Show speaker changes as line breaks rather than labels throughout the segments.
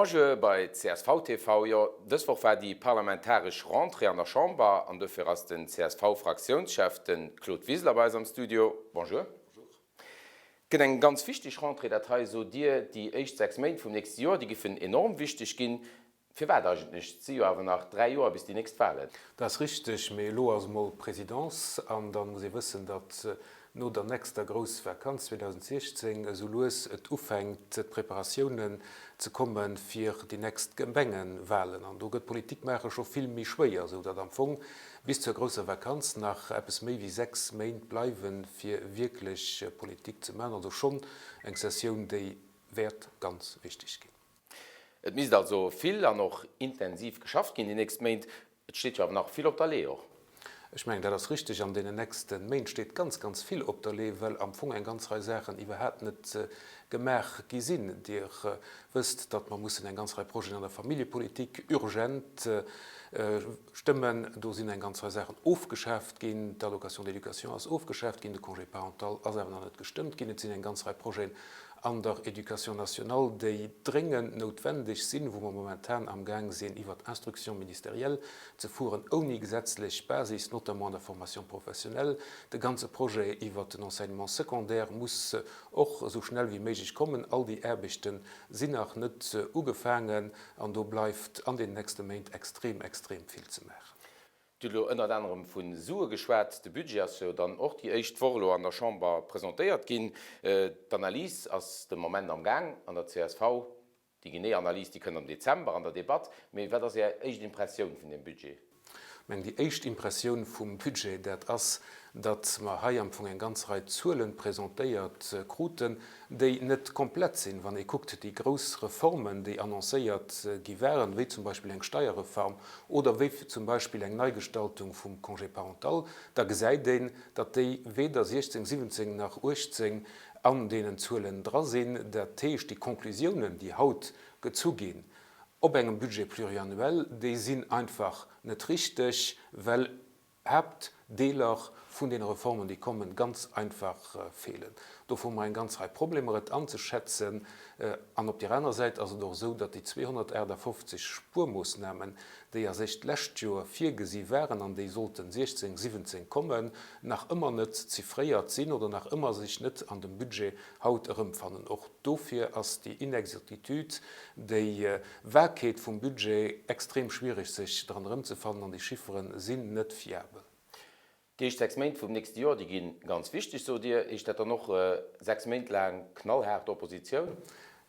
Bonjour bei csv TV. Jo, dës Woch war déi parlamentaresch Rentrée an der Chamber an dofir ass den CSV-Fraktiounschef, de Claude Wiseler bei eis am Studio. Bonjour. Et gëtt eng ganz wichteg Rentrée, dat hei sot Dir, déi éischt 6 Méint vum nächste Joer, déi giffen enorm wichteg ginn. Firwat eigentlech? Et si jo awer nach 3 Joer bis déi nächst Wahlen.
Dat ass richteg, mee elo ass emol Présidence an da muss ee wëssen, datt no der nächster grouss Vakanz 2016 esou lues et ufänkt d'Preparatiounen ze komme fir déi nächst Gemengewahlen. An do gëtt Politik maache scho vill méi schwéier, esou datt am Fong bis zur grousser Vakanz nach eppes méi wéi 6 Méint bleiwe fir wierklech Politik ze maachen. Also schonn eng Sessioun, déi wäert ganz wichteg ginn.
Et misst also vill an och intensiv geschafft ginn déi nächst Méint. Et steet jo awer nach vill op der Lee och.
Ech mengen, dat ass richtig. An deenen nächste Méint steet ganz, ganz vill op der Lee, well am Fong eng ganz Rei Saachen iwwerhaapt net gemaach gi sinn. Dir wësst, datt mer mussen eng ganz Rei Projeten an der Familljepolitik urgent stëmmen. Do sinn eng ganz Rei Saachen ofgeschaaft ginn. D'Allocation d'éducation ass ofgeschaaft ginn, de Congé parental ass awer nach net gestëmmt ginn. Et sinn eng ganz Rei Projeten an der Éducation nationale, déi dréngend noutwendeg sinn, wou mer momentan amgaang sinn iwwert Instruction ministérielle ze fueren, ouni gesetzlech Basis, notamment an der Formation professionnelle. De ganze Projet iwwert den Enseignement secondaire muss och esou schnell wéi méiglech kommen. All déi Aarbechte sinn nach net ugefaangen an do bleift an den nächste Méint extrem, extrem vill ze maachen.
Dir hutt elo ënnert anerem vu Sue geschwat. De Budget ass jo dann och déi éischt Woch elo an der Chamber presentéiert ginn. D'Analys ass de Moment am Gaang an der csv. Déi genee Analys, déi kënnt am Dezember an der Debatt. Mee wat ass Är éischt Impressioun vun deem Budget?
Ech mengen, déi éischt Impressioun vum Budget, dat ass, datt mer hei am Fong eng ganz Rei Zuele presentéiert kruten, déi net komplett sinn. Wann ee kuckt, déi grouss Reformen, déi annoncéiert gi waren, wéi zum Beispill eng Steierreform oder wéi zum Beispill eng Neigestaltung vum Congé parental, da gesäit een, datt déi weder 16, 17 nach 18 an deenen Zuelen dra sinn. Dat heescht, déi Conclusiounen, déi haut gezu ginn op engem Budget pluriannuel, déi sinn einfach net richteg, well Haaptdeeler vun deene Reformen, déi kommen, ganz einfach feelen. Dofir hu mer eng ganz Rei Problemer, et anzeschätzen. An op där aner Säit ass et och esou, datt déi 258 Spuermoossnamen, déi a sech d'lescht Joer virgesi waren an déi sollten 16, 17 kommen, nach ëmmer net ziffréiert sinn oder nach ëmmer sech net an dem Budget haut erëmfannen. Och dofir ass déi Inexactitude, déi Vagueheet vum Budget extrem schwiereg sech dran erëmzefannen an déi Chifferen sinn net fiabel.
Déi éischt 6 Méint vum nächste Joer, déi gi ganz wichteg, sot Dir. Heescht dat dann och 6 Méint laang knallhaart Oppositioun?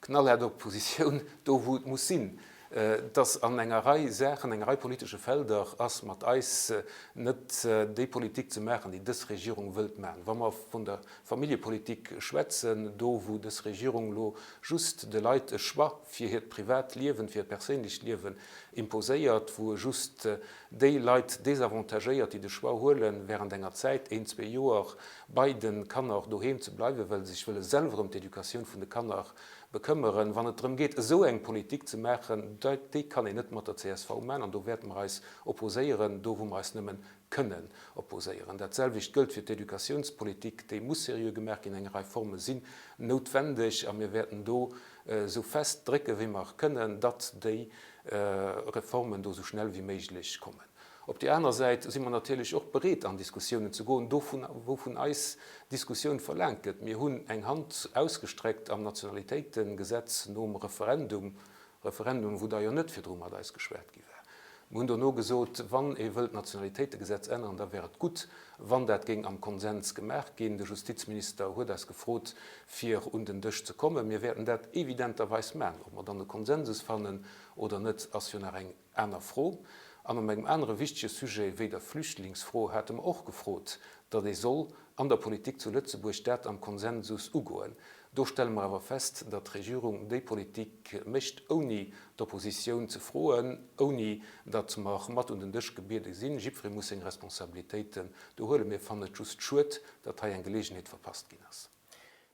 Knallhaart Oppositioun, do wou et muss sinn. Et ass an enger Rei Saachen, enger Rei politesche Felder ass mat eis net déi Politik ze maachen, déi dës Regierung wëllt maachen. Wa mer vun der Familljepolitik schwätzen, do wou dës Regierung elo just de Leit e Choix fir hiert privat Liewen, fir hiert perséinlecht Liewen imposéiert, wou e just déi Leit désavantagéiert, déi de Choix huelen, während enger Zäit, een, zwee Joer, bei de Kanner doheem ze bleiwen, well se sech wëlle selwer ëm d'Educatioun vun de Kanner bekëmmeren. Wann et drëm geet, esou eng Politik ze maachen, déi kann een net mat der csv maachen an do wäerte mer eis opposéieren, do wou mer eis nëmmen kënnen opposéieren. Dat selwecht gëllt fir d'Educatiounspolitik, déi muss seriö gemaach ginn, eng Rei Forme sinn noutwendeg a mir wäerten do esou fest drécke wéi mer kënnen, datt déi Reformen do esou schnell wéi méiglech kommen. Op där aner Säit si mer natierlech och bereet an Diskussiounen ze goen, do wou vun eis Diskussioun verlaangt gëtt. Mir hunn eng Hand ausgestreckt am Nationalitéitengesetz nom Referendum, Referendum wou da jo net virdru mat eis geschwat gi war. Mir hunn dono gesot, wann ee wëllt d'Nationalitéitegesetz änneren, da wär et gutt, wann dat géing am Konsens gemaach ginn. De Justizminister huet eis gefrot, fir un den Dësch ze kommen. Mir wäerten dat evidenterweis maachen. Ob mer dann e Konsensus fannen oder net, ass jo nach eng aner Fro. An op engem anere wichtege Sujet wéi der Flüchtlingsfro hate mer och gefrot, datt ee soll an der Politik zu Lëtzebuerg dat am Konsensus ugoen. Do stelle mer awer fest, datt d'Regierung déi Politik mécht, ouni d'Oppositioun ze froen, ouni datt mer mat un den Dësch gebiede sinn. Jiddweree muss seng Responsabilitéiten do huelen. Mir fannen et just schued, datt hei eng Geleegenheet verpasst ginn ass.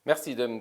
Merci dem